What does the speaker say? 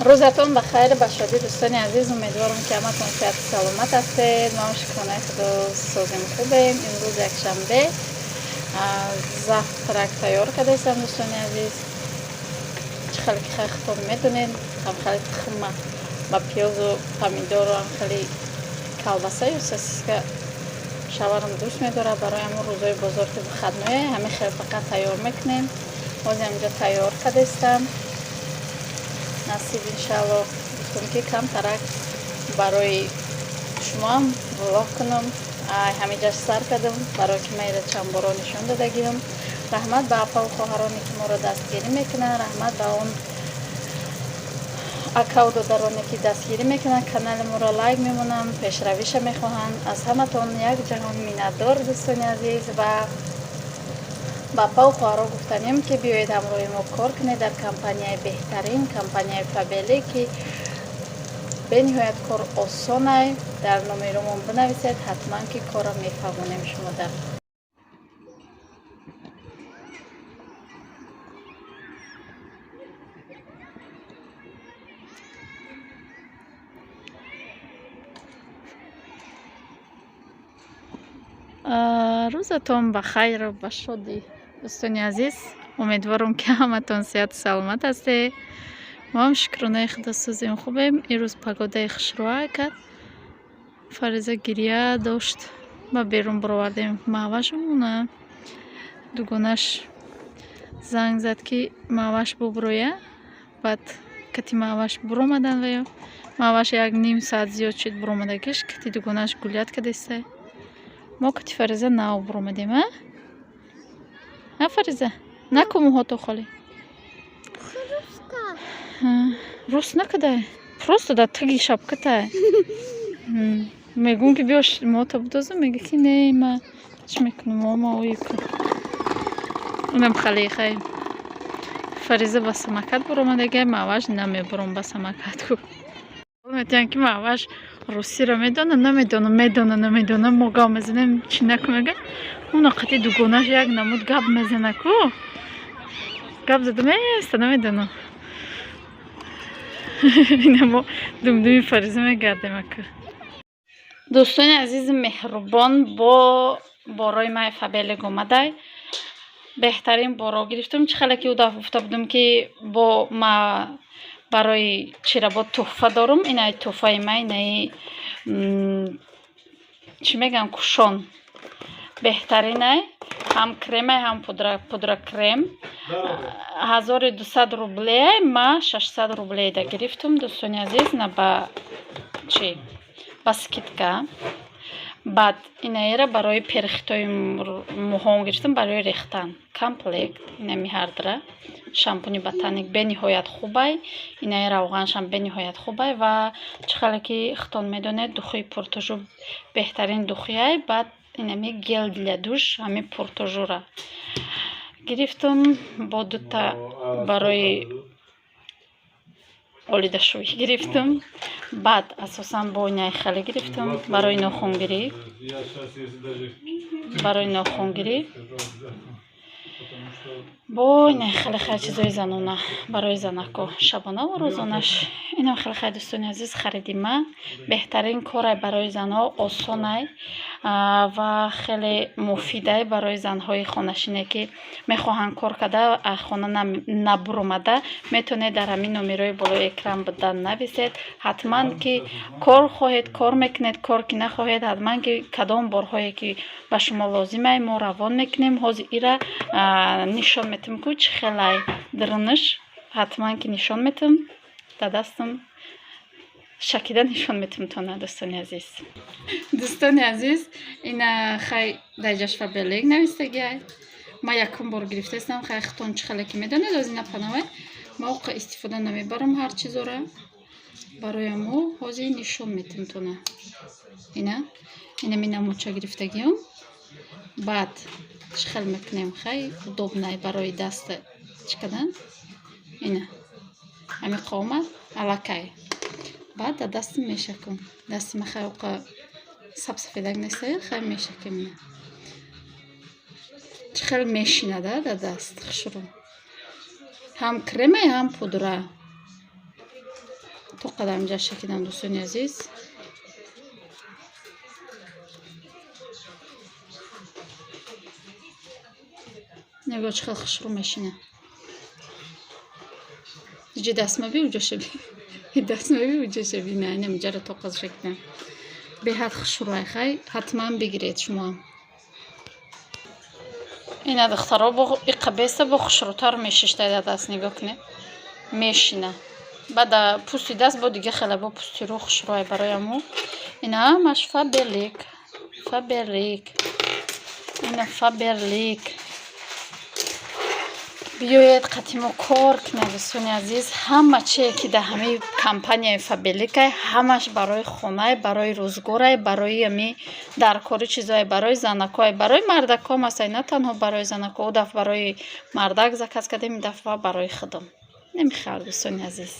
Рӯзатон ба хайр, ба шодӣ, дӯстони азиз. Умедворам, ки ҳаматон сиҳату саломат ҳастед. Мо ҳам, шукронаи Худо, созем, хубем. Имрӯз якшанбе, завтрак тайёр кардаистам, дӯстони азиз. Чӣ хеле ки хай худтон медонед, ҳам хеле тухма ба пиёзу помидору, ҳам хеле колбасаю сосиска шаварам дӯст медорад. Барои ҳамон рӯзои бозор, ки выходной, ҳамин хел фақат тайёр мекунем. Ҳозир ҳаминҷо тайёр кардаистам. Насиб, иншалло, гуфтам, ки камтарак барои шумоам влог кунам. Ҳаминҷаш сар кардам, барое ки ман ира чанд боро нишон додагиам. Раҳмат ба апаву хоҳароне, ки моро дастгирӣ мекунанд. Раҳмат ба он акаву додароне, ки дастгирӣ мекунанд, канали моро лайк мемонанд, пешравиша мехоҳанд. Аз ҳаматон як ҷаҳон миннатдор, дӯстони азиз. Ва ба апаву хоҳаро гуфтанем, ки биёед, ҳамроҳи мо кор кунед дар компанияи беҳтарин, компанияи Фаберлик, ки бениҳоят кор осонай. Дар номеромон бинависед, ҳатман ки корро мефаҳмонем шумода. Рӯзатон ба хайру ба шодӣ, дӯстони азиз. Умедворам, ки ҳаматон сиҳату саломат ҳастед. Мо ҳам, шукронаи Худо, созем, хубем. Имрӯз погодаи хушрӯа кард. Фариза гиря дошт, ба берун баровардем маҳвашамона. Дугонаш занг зад, ки маҳваш бубуроя. Баъд кати маҳваш буромадан ва маҳваш як ним соат зиёд шуд буромадагиш, кати дугонаш гулять кардеста. Мо кати Фариза нав буромадем. А, Фариза, наку мӯҳото холӣ рост накадай, просто дар таги шапкатай. Мегӯм, ки биё, мӯҳото будозам, мега, ки не, ма чӣ мекунам, мома оюка. Унам халихай. Фариза ба самокат буромадагай, маҳваш намебуром ба самокат гуфт. Метиҳанд, ки маҳваш русиро медона, намедона, медона, намедона. Мо гап мезанем, чӣ наку мега, уна қати дугонаш як намуд гап мезана ку, гап зада места, намедонам. Ина мо думдуми Фариза мегардем ака. Дӯстони азизи меҳрубон, бо борои май Фаберлик омадай. Беҳтарин боро гирифтам. Чӣ хеле ки ӯ дафъа гуфта будам, ки бо ма барои чира бо тӯҳфа дорум. Инаи тӯҳфаи ма, инаи чӣ мегӯям, кушон беҳтаринай, ҳам кремай, ҳам пудра крем. 1200 рубле, ма 600 рубледа гирифтам, дӯстони азиз, на ба чӣ, ба скидка. Баъд инаеро барои перхтои мӯҳом гирифтам, барои рехтан комплект. Инами ҳардра шампуни Ботаник бениҳоят хубай, инаи равғаншам бениҳоят хубай. Ва чӣ хеле ки худтон медонед, духи Пуртужу беҳтарин духиай. Баъд инами гель для душ, ҳамин Пуртужура гирифтам, бо дута барои олидашӯӣ гирифтам. Баъд асосан бо инаи хеле гирифтам барои нохунгирӣ, барои нохунгирӣ. Бо инаи хеле хеле чизои занона, барои занако, шабона ва рӯзонаш. Инам хеле хеле, дӯстони азиз, хариди ма беҳтарин корай барои занҳо, осонай ва хеле муфидай барои занҳои хонашине, ки мехоҳанд кор карда, аз хона набуромада. Метавонед дар ҳамин номерои болои экран будан нависед. Ҳатман ки кор хоҳед, кор мекунед, кор ки нахоҳед, ҳатман ки кадом борҳое ки ба шумо лозимай, мо равон мекунем. Ҳозир ира нишон метавам, ку чӣ хелай дарунаш, ҳатман ки нишон метавам, дар дастам шакида нишон метавам тона, дӯстони азиз. Дӯстони азиз, ина хай дар Фаберлик навистагиай. Ма якум бор гирифтаистам. Хай, худтон чӣ хеле ки медонед, оз ина панавай ма оқа истифода намебарам ҳар чизора. Барои мо ҳозир нишон метавам тона. Ина инами намуча гирифтагиам. Баъд чӣ хел мекунем? Хай, удобный барои даста чӣ кардан. Ина ҳами қомат аллакай. Баъд дар дастам мешакам. Дасти ма хай оқа сабсафедак неста, хай мешакем. Ина чӣ хел мешинада дар даст, хушрӯ, ҳам кремай, ҳам пудра. То қадар инҷа шакидам, дӯстони азиз. Нигоҳ, чӣ хел хушрӯ мешина. Иҷи дастмаби, уҷа шаби. Дастмаби, уҷа шаби. На, инам иҷара тоқаз шакидам. Беҳад хушрӯай, хай, ҳатман бигиред шумоам. Ина, духтаро, иқа беста бо хушрӯтар мешишта дар даст, нигоҳ кунед. Мешина. Баъд пӯсти даст бо дига хеле бо пӯсти рӯ хушрӯай барои аму. Ина ҳамаш Фаберлик. Фаберлик. Ина Фаберлик. Биёед, қатимо кор кунед, дӯстони азиз. Ҳама чие, ки дар ҳамаи компанияи Фаберликай, ҳамаш барои хонай, барои рӯзгорай, барои ами даркори чизое, барои занакҳое, барои мардакҳоам ҳастай, на танҳо барои занакҳо. Ӯ дафъа барои мардак заказ кардем, ин дафъа барои худам. Намехоҳад, дӯстони азиз.